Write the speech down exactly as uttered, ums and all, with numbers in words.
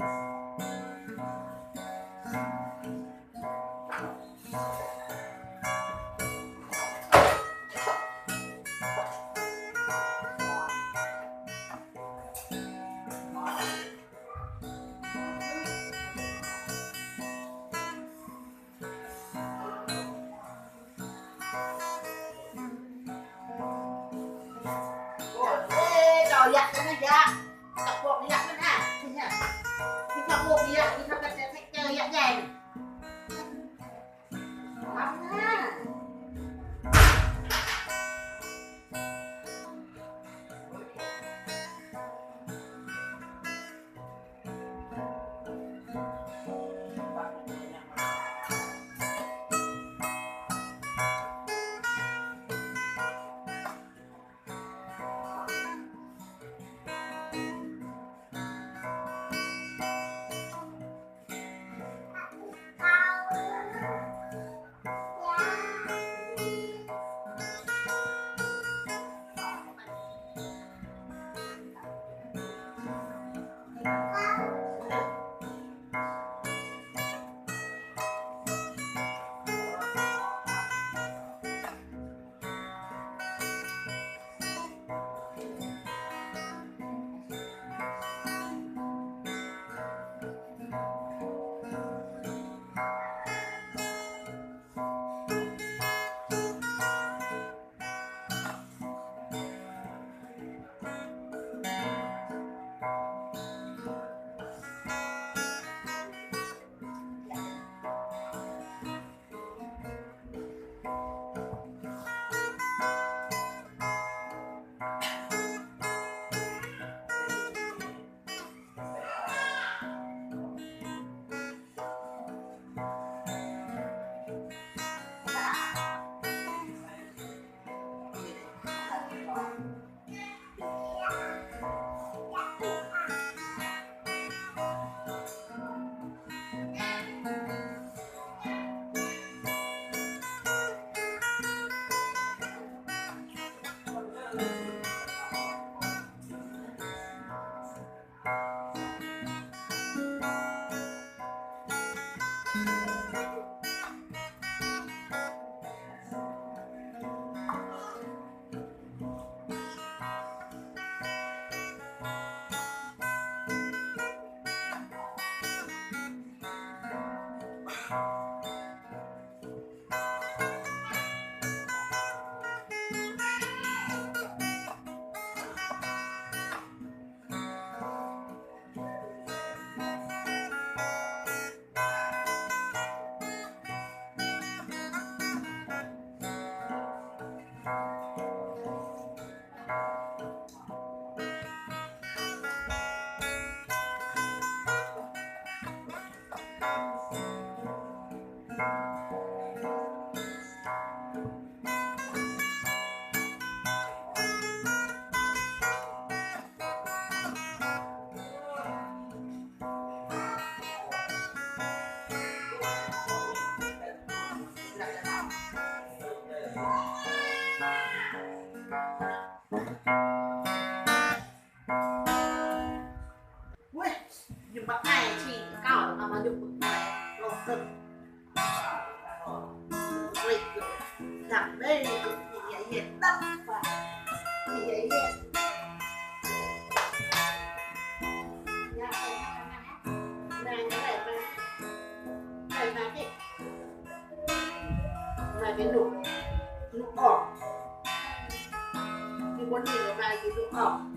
Ơ, đòi giặt cho nó giặt. Tập buộc giặt nó ha. Thì nha. Thì tập buộc giặt, thì tập giặt, giặt, giặt, giặt, giặt. Lắm ha. Weh, jumpa ai si kau ama jumpa ai. Lo kem. Weh, dak dei, iya, iya, tap, Pak. Iya, iya. Ya, nah, ini, Pak. Nah, nah, ini. Nah, ini, lu. Lu, oh. Ini buat ini, lu, nah, ini, lu, oh.